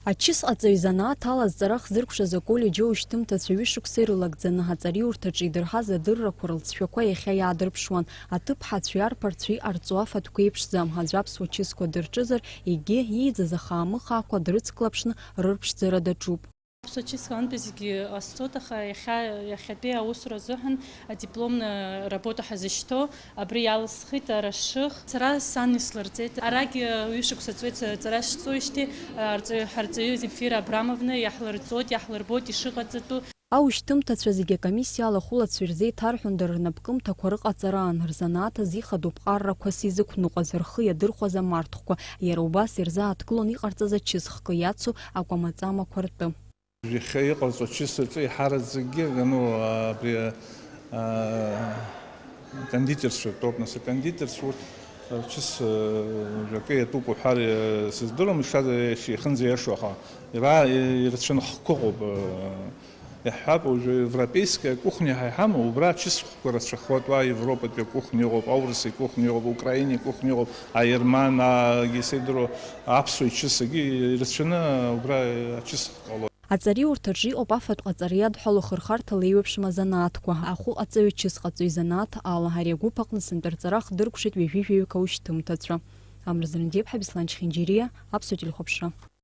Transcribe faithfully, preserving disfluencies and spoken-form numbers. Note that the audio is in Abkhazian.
Ачысҟаҵаҩ изанааҭ ала азҵара хзыркәшаз аколлеџь аушьҭымҭацәа ҩышықәса ирылагӡаны аҵариурҭаҿы идырҳаз адыррақәа рылҵшәақәа иахьа иаадырԥшуан. Аҭыԥҳацәеи арԥарцәеи иҟарҵо афатәқәа еиԥшӡам, аӡә аԥсуа чысқәа дырҿызар, егьи ииӡаз ахаамыхаақәа дрыцклаԥшны рырԥшӡара даҿуп. Аԥсуа чысқәа антәи зегьы ҟасҵоит, аха иахьа, иахьатәи аусура азыҳәан адипломна работа ҳазышьҭоу абри иалысхит арашых. Сара сан ислырҵеит. Арагь ҩышықәса ҵуеит сара сҵуеижьҭеи, арҵаҩ-, ҳарҵаҩы Земфира Абрамовна иаҳлырҵоит, иаҳлырбоит ишыҟаҵатәу. Аушьҭымҭацәа зегьы акомиссиа алахәылацәа ирзеиҭарҳәон дара рнапкымҭақәа рыҟаҵараан, рзанааҭ азы ихадоу ԥҟаррақәас изықәныҟәаз, рхы иадырхәаз амарҭхәқәа, иара убас ирзааҭгылон иҟарҵаз ачысхкы иацу акәамаҵамақәа ртәы. Иахьа иҟарҵо ачысраҿы еиҳараӡакгьы, ну, абри, а, кондитерцәа ртәоуп, нас, акондитерцәа урҭ, а, чыс, а, жәакы иатәуп уҳәар, а, сыздыруам, ишаз-, иахьынӡаиашоу, аха ира-, ирацәаны хкы ыҟоуп, а, иаҳҳәап, уажәы европейская кухня ҳәа иҳамоу, убра ачысхқәа рацәахоит, уа Европатәи акухня ыҟоуп, аурыси кухня ыҟоуп, украини кухня ыҟоуп, аерман, агьы, исеидыруа, аԥсуа ичысагьы ирацәаны убра ачысхқәа ҟалоит. Аҵариурҭаҿы иҟоуп афатә ҟаҵара иадҳәало ахырхарҭа леиуеиԥшым азанааҭқәа, ахәыҟаҵаҩ, ачысҟаҵаҩ изанааҭ ала. Ари агәыԥ аҟны сынтәа рҵара хдыркәшеит ҩажәи жәаҩык аушьҭымҭацәа. Амра Зрандиаԥҳа, Беслан Чхинџьириа, Аԥсуа телехәаԥшра.